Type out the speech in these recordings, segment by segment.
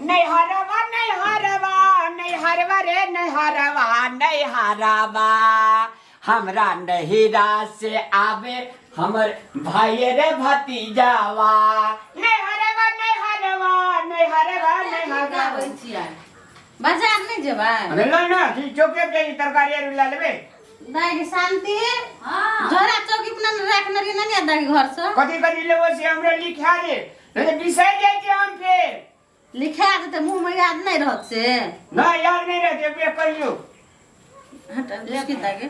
नैहरवा नैहरवा नैहरवा रे नैहरवा नैहरवा हमरा नहिरा से आवे हमर भाई रे भतीजावा नैहरवा नैहरवा नैहरवा नैहरवा। गाबै छियै, बाजार नहि जेबै? अरे लो ना की चौके पे तरकारी आर ला लेबे। दाइ शांति। हाँ। झोरा चौकी अपना राखने रहियै ने दाइ घर से। कथी कथी लेबो से हमरा लिखा दे, नहीं तो बिसरि जाइ छी हम फेर। लिखा देतै, मुँह में याद नहि रहत से। ना, याद नहीं रहते, बे कहियो। हट लिखी दागे।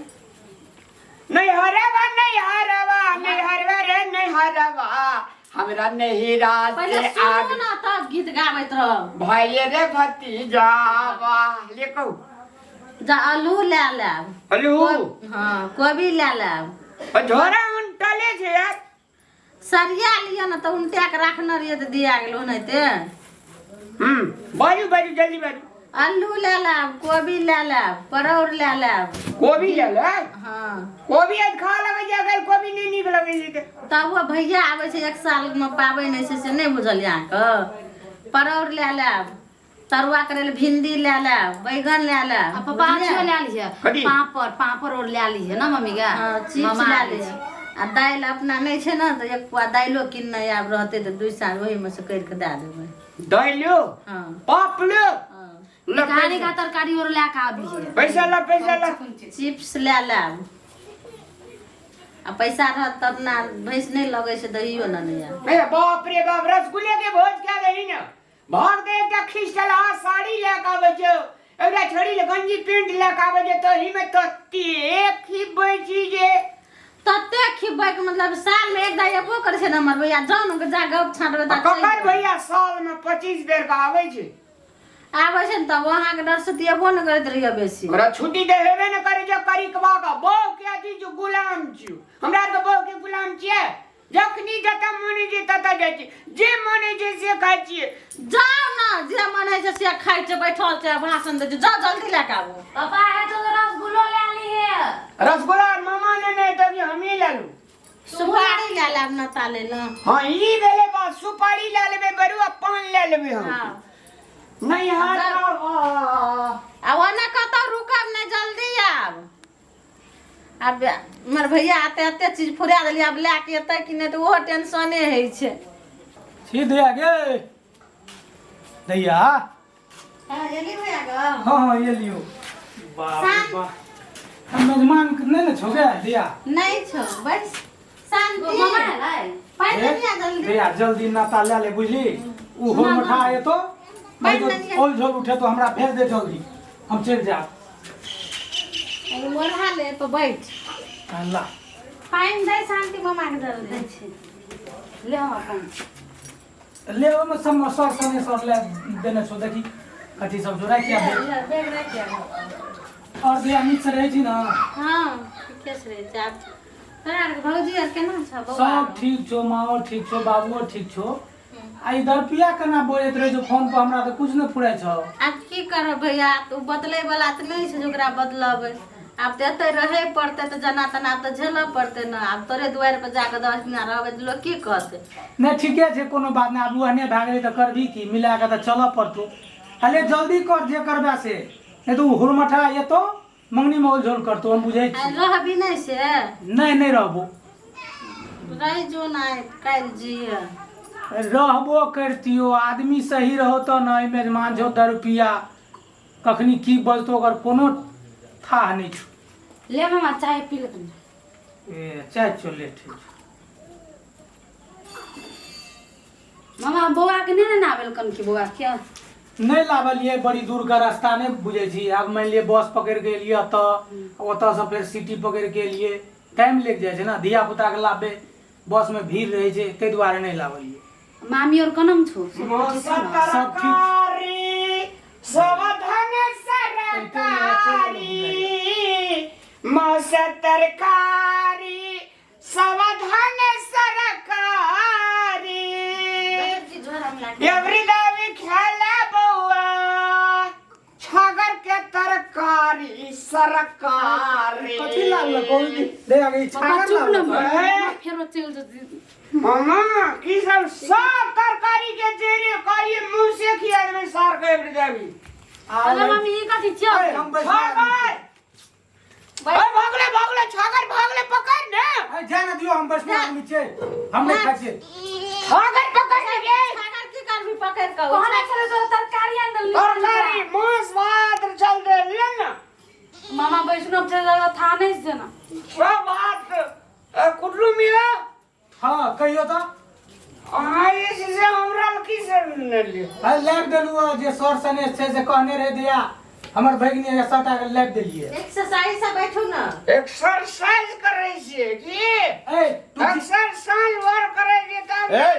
नहीं हरवा नहीं हरवा नहीं हरवा रे नहीं हरवा हमरा नहिरा पहिले से सुनू आग ना तब गीत गाबैत रहब। भाई रे भतीजावा ले कहू। जा आलू लए लेब। हेलो। हाँ, कोबी लए लेब। झोरा उनटले छै यार। सरिया लिअ ने तऽ उनटा के राखने रहियै तऽ दिया गेल ओनाहिते। बाजू बाजू, जल्दी बाजू। आलू लए लेब, कोबी लए लेब, परोड़ लए लेब। कोबी लए ले। हाँ। कोबी आज खा लगै छै, अगर कोबी नहि नीक लगै छै तऽ। तब ओ भैया आबै छै, एक साल मे पाबनि होइ छै, से नहि बुझल अहाँके? परोड़ लए लेब, तरुआ करै लए भिंडी लए लेब, बैगन लए लेब। आ पापा अथियो लए लिहे। कथी? पापड़, पापड़ और लए लिहे ना मम्मी गे। हाँ, चिप्स मामा लए आबै लिहे छै। आ दालि अपना नहि छै ने तऽ एक पुआ दालिओ किनने आब रहतै तऽ 2 साल ओहीमे से करि कऽ दए देबै। दालियो? हाँ। पापड़ो? हाँ। ले। निकहा निकहा तरकारी और लए कऽ आबिहे। पैसा ला, पैसा ला। चिप्स लए लेब आ पैसा रहत तब ना। भैंस नहि लगै छै, दहियो ने नहि आयब। ए बाप रे बाप, रसगुल्ले के भोज क्या दही ने भाग दे। एकटा खिसला साड़ी लए कऽ आबै छौ, एकटा छोड़ी ले गंजी पेंट लए कऽ आबै छै, तही में ततेक खिबै छी जे। तते खिबै के मतलब साल में एक दाइ एबो करै छै ने हमर भैया, जान के जा गप छाँटबै आ तऽ ककर चलि जेबै। भैया साल में 25 बेर के आबै छै? आबै छै ने तब अहाँके डर से तऽ एबो नहि करैत रहियै बेसी। ओकरा छुट्टी तऽ हेबे ने करै छै करिकबा के। बहु के अथी जो गुलाम छियौ, हमरा आरके बहु के गुलाम छियै? जखनी जतऽ मन होइ छै ततऽ जाइ छियै, जे मन होइ छै से खाइ छियै। जाउ ने, जे मन होइ छै से खाइ छै, बैठल छै भाषण दै छै। जाउ, जल्दी लए कऽ आबू। पापा है तो रसगुल्लो ले लिए। रसगुल्ला मामा ने नहि तभी हमही ले लू। सुपारी लए लेब नता ले लए। हाँ, ई भेलै बात। सुपारी लए लेबै बरू आ पान लए लेबै हम। हाँ। नहीं हरवा। आ ओना कतौ रुकब नहि, जल्दी आब। आब हमर भैया एते एते चीज फुरा देलियै, आब लए के एतै कि नहि तऽ ओहो टेंशने होइ छै। छी दैया गे, दैया। हाँ, एली भैया गो। हाँ, ये लियो। बाप रे बाप, हम मेजमान के नहीं ने छो गे दैया? नहि छौ, बस शांति। मामा एलै। पानि लेने आ जल्दी। दैया, जल्दी नाता ले ले, बुझली? उ हो मठा एतो नहीं तो ओल झोल उठे तो हमरा भेज दे जल्दी, हम चलि जाब। एगो ओढ़ा ले पर बैठ। अल्लाह। पानि दे शांति मामा के जल्दी। दै छी, ले हम अपन। ले, ओहिमे सब सर सने सर ले देने छौ, देखी कथी सब छौ, राखि आब। ले, बैग राखि आब। और दैया, नीक से रहै छी ने? हाँ, ठीके से रहै छै। आब तोरा आरके भौजी आर केना छौ बौआ? सब ठीक छौ, माँओ ठीक छौ, बाबुओ ठीक छौ। आ ई दरपिया केना बजैत रहै छौ फोन पर? हमरा तऽ कुछ नहि फुराइ छौ। आब की करब भैया, ओ बदलै वाला तऽ नहि छै जे ओकरा बदलबै। आब तऽ एतै रहै पड़तै तऽ जेना तेना आब तऽ झेलऽ पड़तै ने। आब तोरे दुआरि पर जाकऽ 10 दिना रहबै तऽ लोक की कहतै? नहि, ठीके छै, कोनो बात नहि। आब ओहने भए गेलै तऽ करबही की? मिला कऽ तऽ चलऽ पड़तौ। अले जल्दी कर जे करबे से, नहि तऽ ओ हुरमठा एतौ, मंगनी में ओल झोल करतौ, हम बुझै आ छी। रहबी नहि से? नहि, नहि रहबो। रहि जो ने, काल्हि जिय। रहबो करतियो, आदमी सही रहो तऽ ने। एहिमे मेजमान छौ दरुपिया, कखनी की बजतो ओकर कोनो थाह नहि छौ। ले मामा, चाय पी ले तनी। ए चाय चले, ठीक छै। मामा, बौआ के नहि ने आबेलकन की बौआ के? नहि लाबलियै, बड़ी दूर के रास्ता नहि बुझै छी। आब मानि लिअ बस पकड़ि के एलियै एतऽ, ओतऽसँ फेर सिटी पकड़ि के एलियै, टाइम लागि जाइ छै ने। धिया पुताके लाबे बसमे भीड़ रहै छै, ताहि दुआरे नहि लाबलियै। मामी और कनम छौ? सब ठीक। तरकारी सब धन सरकारी, मौस तरकारी सब धन सरकारी। एवरी दावी खेला बौआ छागर के तरकारी सरकारी। कथी लागल कोन दे आगे? पापा छागर चुप न। लागल। ए? फेरो चलि जेतै। मामा, की सब सब तरकारी के जेरे कहलिए मुंह से खिया देबै सारा। जाबी। अरे मम्मी ई कथी छियौ? ए, हम बैसने छागर। ओए भागले भागले छागर भागले पकड़ ने। ए, जाय ना दियो, हम बैसने आदमी छियै, हम नहि खाइ छियै। छागर पकड़ ने गे। छागर की करबी पकड़ कऽ? कहने छलै तोरा तरकारी आनि देलनि। तरकारी मांस भात चल दे ले ना। मामा वैष्णव छै जगह था नहि छै ना। सब बात कुटरू मिला। हाँ कहियो तऽ। अहाँ जे छै से हमरा लग की से ने लियो? अरे लाबि देलहुँ हँ, जे सर सनेश छै से कहने रहे दिया हमर भगिनी है, सबटा के लाबि देलियै। एक्सरसाइज से बैठू ने। एक्सरसाइज करै छियै की? ए तू एक्सरसाइज भर करै छियै तब। ए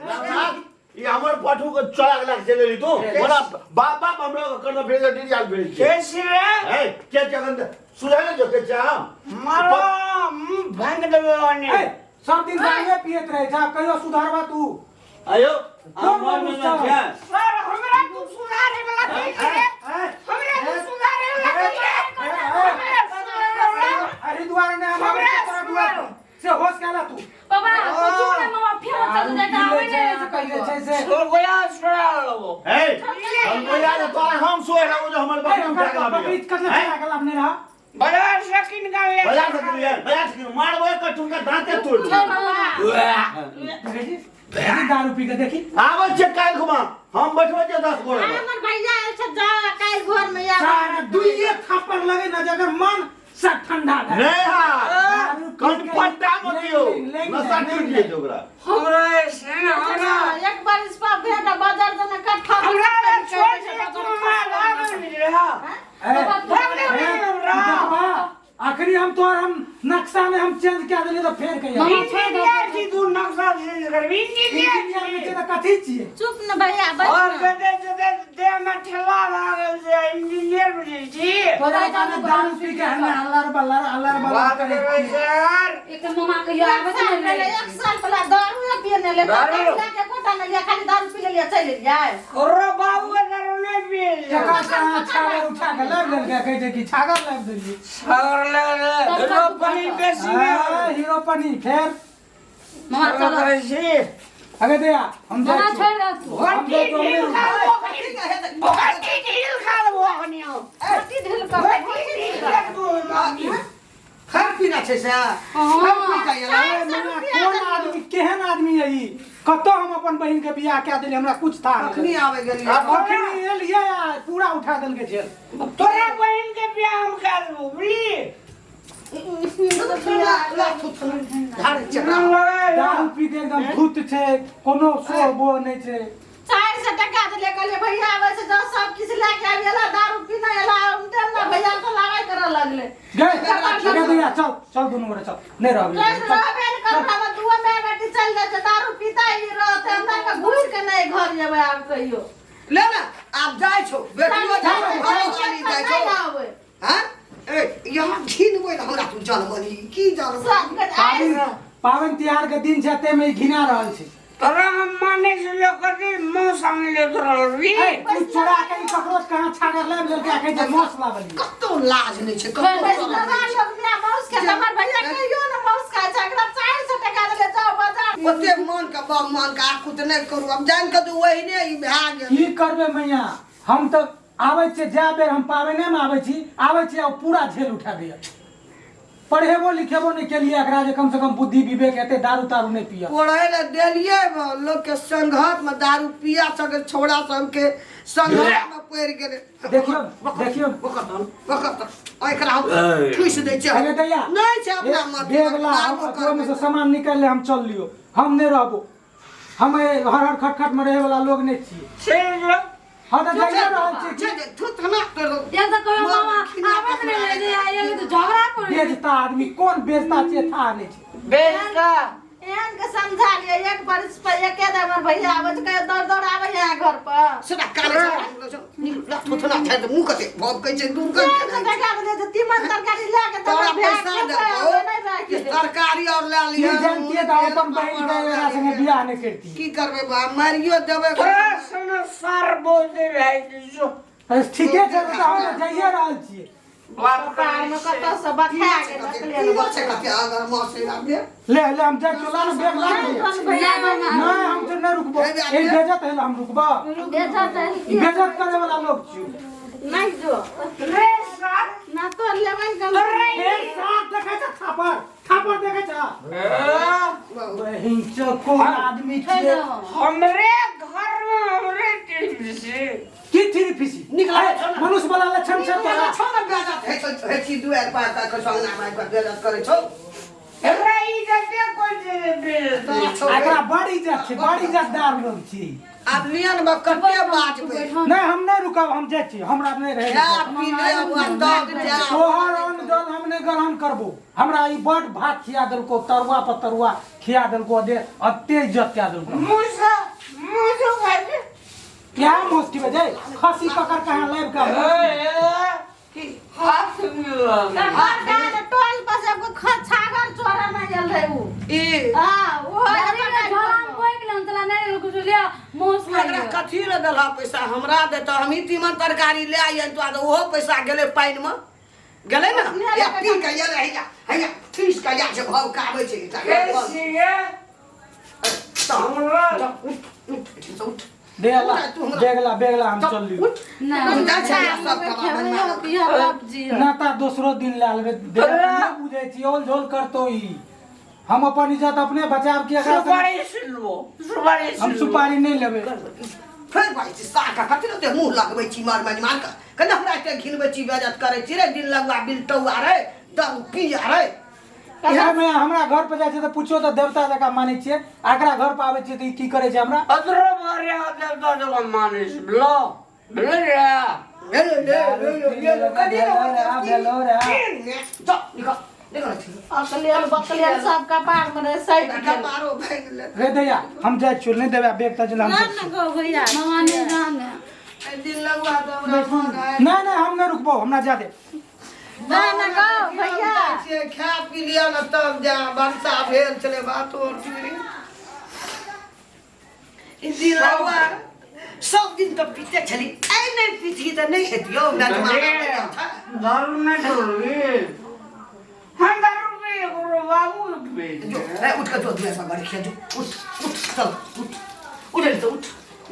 नवनाथ, ई हमर पठू के चोरा के लाग चलि एली तू। ओना बाप बाप हमरा करना भेज दे डिजाल भेज के छी रे? ए के जगन सुधर जो के चाम मारो मुंह भंग देबो ने। ए सब दिन दारुए पियत रहे जा, कहियो सुधारबा तू? आयो कोन मनुष्य छौ? सर हमरा तू सुधारे वाला की छी रे? हमरा तू सुधारे वाला की रे? हमरा सुधारे वाला। हरिद्वार ने हम आबै छियै तोरा दुआर पर, से होश केला तू। बाबा चुप रे मामा फेर चल जाय तऽ आबै नहि रहै छै कहियो कहियो। छै से स्वर्गया सुना लेबो। ए हम को याद तोरा हम सोए रहू जो हमर ए, बाप ओकर बकरी कतला चला के लाबने रहा? बाजार से किन के ले। बाजार से किन यार, बाजार से किन मारबो एक ठुनका दांते तोड़ दे। देखै छी? देखी दारू पी के देखी। आबै छै काल्हि खुमा हम बैठबै छै 10 गोरे। हमर भैया आयल छै, जा काल्हि घर में आब। सारा दुइये थप्पड़ लगे ना जकर मन सब ठंडा भए। नहीं हा दारू पी के कनपट्टा मत दियौ, लेंग, नशा लेंग, टूट लेंग। जेतै ओकरा। हमरा से हमरा एक बार इस पर भेट बाजार जना कट्ठा हमरा ले छोड़ दे तू हमरा लागल रे। ए, भाग ले हमरा। देखबा, अखनी हम तोहर हम नक्शा में हम चेंज कए देलियै तऽ फेर कहिया। मामा छोड़ दे। इंजीनियर छी तू, नक्शा चेंज करबी? इंजीनियर इंजीनियर छी। में छै तऽ कथी छियै? चुप न भैया बैठ और न। कते जते देह में ठेला लागल छै इंजीनियर बुझै छी। तोरा काने दारू पी के हल्ला हल्ला बल्ला हल्ला बल्ला बात करै करै छियै। सर। एक तऽ मामा कहियो एक आबैत साल नहि पहिले रहै। एक साल पहिले दारू पिए ने ले, दारू? लेके कोटा ने लिया, खाली दारू पी लेलियै चलि एलियै। करो बाबू के दारू नहि पिए छै। एकर से अहाँ छागर उठा के लाबि लेलकै, कहै छै कि छागर लाबि देलियै। छागर लागल हीरो पानी बेसी नहि आ, हीरो पनी फेर। मामा होय। चलो। करै छी। अगे दया हम जाइ मामा छी। छोड़ दे तू। हम जाइ छी, हम नहि ढील खा रुकब। लेबो अखनी। भट्टी ढील खा लेबो अखनी हम। रोटी ढील कऽ भट्टी ढील खा लेबो अखनी। खान पीना छै से खान पी के एलै। ए, मैया, कोन आदमी केहन आदमी है ई? कतौ हम अपन बहिन के बियाह कए देलियै, हमरा कुछ था नहि। अखनी आबै गेलियै। अखनी एलियै आ पूरा उठा देलकै जेल। तोरा बहिन के बियाह हम कए देबो बुझली। झाड़ै छै एकरा। दारू पी के एकदम धुत छै, कोनो शोर बोर नहि छै। 400 टका देलियै, कहलियै भैया आबै छै जाउ सब किछु लए के आबि एला, दारू पीने एला, हम देल ना भैया तऽ लड़ाइ करऽ लगलै। गए अगे दैया चल चल दुनू गोरे चल, नहि रहबै। चलि रहबे ने करबै, हमर दुओ माय बेटी चलि जाइ छै, दारू पीता ही रहतै, हमरा के घुरि के नहि घर जेबै आब कहियो। ले ने आब जाइ छौ, बेटियो जाइ छौ, घरो वाली जाइ छौ। नहि आबै। हाँ? ए, यहाँ घिनबै ने हमरा तू जनमनी, की जनमनी? सब के पाबनि पाबनि तिहार के दिन छै, ताहिमे ई घिना रहल छै। तोरा हम माने से लोग मौस आनले तोरा रे। ए, तू चोरा के ई ककरो से कहाँ छागर लाबि लेलकै आ कहै छै मौस लाबलियै। कतौ लाज नहि छै, कतौ शरम वैष्णवा नहि छै। लोग बिना माउस के, हमर भैया कहियो ने माउस खाइ छै, एकरा 400 टका देले जाओ बाजार। ओते मन के बम मन के आकुत नहि करू, आब जानि कऽ तऽ ओहिने ई भए गेल। की करबै मैया, हम तऽ आबै छियै, जए बेर हम पाबनिमे आबै छी, आबै छी आ ओ पूरा झेल उठा दैए। पढ़ेबो लिखेबो नहि केलियै एकरा जे कम से कम बुद्धि विवेक हेतै, दारू तारू नहि पियत। पढ़ै लए देलियै, लोक के संघत में दारू पिया सके, छौड़ा सबके संघत में पड़ि गेलै। देखियौ देखियौ एकरा हम ठूसि दै छियै। अरे दैया नहि छै अपना मत बैग ला, हम ओहिमे से सामान निकालि ले, हम चल लियौ, हम नहि रहबो, हम हर हर खटखट में रहे वाला लोग नहीं छियै। चलि जो। हाँ तऽ जाइए रहल छी। एक तऽ कहियो मामा आबैत नहि रहै जे आयल तऽ झगड़ा करै। बेचता आदमी कोन बेचता छै था नहि छै। बेचता एहन के समझा लिअ, एक बरिस पर एके दे हमर भैया आबै छै, कहियो दौड़ दौड़ आबै यहाँ घर पर। सेटा काले थोथना छाड़ि दे, मुँह कते भव कहै छै दूर कर। 400 टका देलियै तऽ तीमन तरकारी लए के तोरा तकर भए पैसा खेतै, देतौ नहि राखि कि देतै। तरकारी और लए की लिहऽ, जानतियै तऽ अपन बहिन के एकरा संगे बियाह नहि करतियै। की करबै बा, मारियो देबै। तोरा सन सार बोलते भए जो। बस ठीके छै तऽ हम तऽ जाइए रहल छियै। बात कपार में कतऽ से बथा गेल रखले की छै कते अगर मौसी आबे। ले ले हम जाइ छियौ, ला ने बैग ला ने। कोन भैया नहि हम तऽ नहि रुकबो, ई बेजत है हम रुकबो, बेचत है। ई बेजत करे वाला लोग। लोग छियो। नहीं जो रे सर ना तो लेबै कम। फेर साफ देखै छ थापर थापर देखै छ बहिन चो कोन आदमी छियै। हमरे घर में हमरे टीम से की थी फिसी निकला छौ न। मनुष्य वाला लक्षण छै तोरा। छौ न बेइज्जत होइ छौ, होइ छी दुआरि पार तक संगना मारि कऽ बेइज्जत करै छौ। एकरा इज्जते कोन छै? छौ। एकरा बड़ इज्जत छै, बड़ इज्जतदार लोग छी। आब लियन मे कते बाजबै? नहि, हम नहि रुकब, हम जाइ छी, हमरा नहि रहै। खा पी लेब आ तब जा। तोहर अन्न जल हम नहि ग्रहण करबो। हमरा ई बड़ भात खिया देलको, तरुआ पर तरुआ खिया देलको, दे अते इज्जत कए देलको। मुँह मुँह खाइ। क्या मोस खिबै जाय खसी पकड़ के यहाँ लाबि के। हाथ मिला। टोल पर से एगो छागर चोरा नहि गेल रहे उ। ई हाँ, ओहो झोला में बोइक लेन तला नहीं कुछ लिया मोस खा एकरा लियो। कथी लए देलह पैसा? हमरा देतह, हमही तीमन तरकारी ले आइयन तो ओहो पैसा गेलै पानिमे गेलै ने। या पी के एलै, हैया हैया ठीस के या छै भौकाबै छै। उठ उठ एहिठामसँ उठ। देगला तू हमरा- बेगला बेगला हम चल लियो। उठ। नहीं। जाइ छै सब कबाब बनबा। नाता दोसरो दिन लए लेबै। नहि बुझै छी, ओल झोल करतो ई। हम अपन इज्जत अपने बचाव के एकरा से- सुपारी सुनबो सुपारी। हम सुपारी नहि लेबै। फेर बाजै छी साका कथी लए मुँह लगबै छी? मर मजमान के कने हमरा एते घिनबै छी, बेइज्जत करै छी रे दिन लगवा बिलटौआ रे, दारू पिया रे। इएह मे हमरा घर पर जाइ छियै तऽ पूछियो तऽ देवता जकाँ मानै छियै, आ एकरा घर पर आबै छियै तऽ ई की करै छै हमरा? अदरो मारे देवता जगह मानिस लो रे। ले ले ले ले ले कथी भेलो रे, भेलो रे। जा निकल निकल। अकलियल बकलियल सब कपार में रहे सटि गेल। कपारो भागि ले। रे दैया, हम जाइ छियौ, नहि देबै बेग तऽ हम ना जाइ ना गो भैया। मामा नहीं जाने। दिन लगवा तऽ हमरा फोन आयल। छियौ। नहि नहि, हम नहि रुकबौ, हमरा जा दे। ना ना गो भैया। छियै, खा पी लिअ ने तब जा। भनसा भेल छलै भातो चूड़ी। ई दिन लगवा सब दिन तऽ पीते छली, आइ नहि पीतही तऽ नहि हेतियौ नजमा। दारू नहीं छोड़बी, हम दारू पी करो बाबू पी। जो ए, उठ कऽ जो दुआरि पर बड़ जो, उठ उठ, चल उठ उठ तो उठ।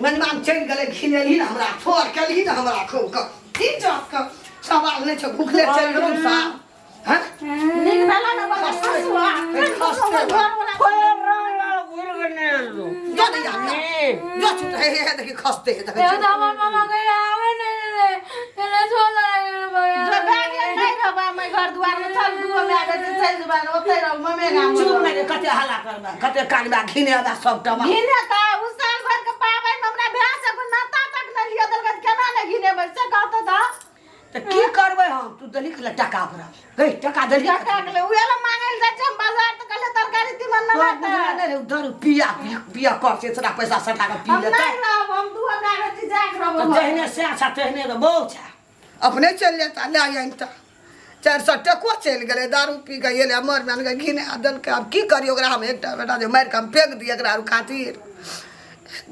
मेजबान चलि गेलै, घिनेलही ने हमरा, थोड़ केलही ने हमरा खूब कऽ। की जात कऽ सवाल नहि छै, भुखले चलि गेलहुँ साहब हैं। नीक भेला ने बड़ा हसुआ। खसते। घरवला कोई राम घुर के नहीं लो। जो नहीं जा जो छूट हे हे देखी खसते हे देखै एगो छी। तो हमर मामा कहियो आवे नहीं रे चले झोला भैया। जो बैग ले नहीं रहबा मैं घर दुआर में, चल दुओ माय बेटी चलि जेबै, ओतै रहब ममे गाम। चुप नहि रे, कते हल्ला करबै, कते कानबा घिनेबा सबटा। घिने तऽ उ साल भर के पाबनि हमरा भाय से कोई नाता तक नहि लिअ देलकै तऽ केना नहि घिनेबै से कहतै तऽ। तऽ की करबै हम? तू देली ले टका ओकरा गई? टका देली? टका के ले उहे ला मांगै लए जाइ छै हम बाजार तऽ कहलियै तरकारी तीमन तोरा नहि बुझले लेतै। नहि रे, दारू पिया पिया कर से सारा पैसा सटा कऽ पी हम लेतै। नहि रहब, हम दुओ माय बेटी जाके रहब। तऽ जहने सएह छा तेहने तऽ बहु छा, अपने चलि जेता लए आनिता। 400 टको चलि गेलै, दारू पी कऽ एलै, मर मान कऽ घिना देलकै। आब की करियै ओकरा? हम एकटा बेटा जे मारि कऽ हम फेक दियै एकरा आर खातिर,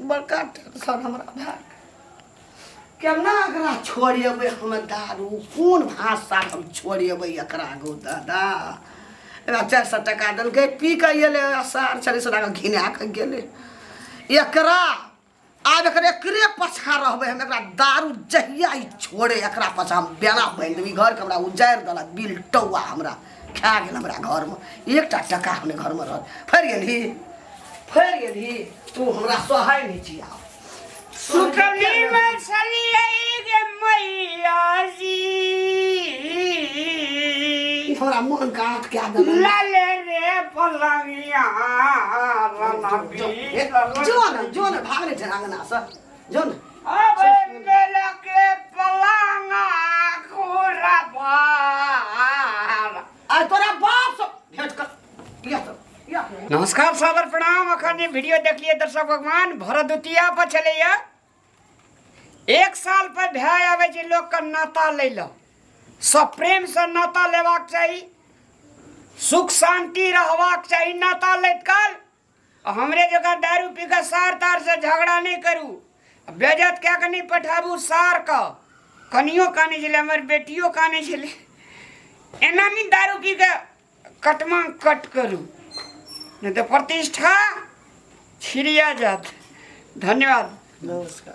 बड़का टेंशन हमरा भए गेल। केना एकरा छोड़ेबै हम? दारू कोन भाषा हम छोड़ेबै एकरा? गो दादा, एकरा 400 टका देलकै, पी कऽ एलै, 44.5 टका घिना कऽ गेलै। एकरा आब एकर एकरे पाछाँ रहबै हम। एकरा दारू जहिया ई छोड़े, एकरा पाछाँ हम बेना बान्हि देबै। घरके हमरा उजाड़ि देलक बिल टौआ, हमरा खा गेल। हमरा घरमे एकटा टका अपने घरमे रहत। फेर गेलही, फेर गेलही तू, हमरा सहै नहि छी आब। सुतली में छलियै गे मैया जी। ई हमरा मोन के आँख कए देलक। लाले रे पलंगिया लाला। जो ने जो ने, भाग नहि छै अंगनासँ, जो ने। अब मेला के पलंगा खोरा भार। आ तोरा बाप से भेंट कर या तो या। नमस्कार, सादर प्रणाम। अखन जे वीडियो देखलिए दर्शक भगवान, भरदुतिया पर छलैया। एक साल पर भाय आबै छै लोकके नाता लै लए, सब प्रेमसँ नाता लेबाक चाही, सुख शान्ति रहबाक चाही नाता लैत काल। आ हमरे जकाँ दारू पी कऽ सार तारसँ झगड़ा नहि करू, बेजत कए कऽ नहि पठाबू सारके। कनियो कानै छलै, हमर बेटियो कानै छलै। एना नहि दारू पी कऽ कटमा कट करू, नहि तऽ प्रतिष्ठा छिड़िया जायत। धन्यवाद, नमस्कार।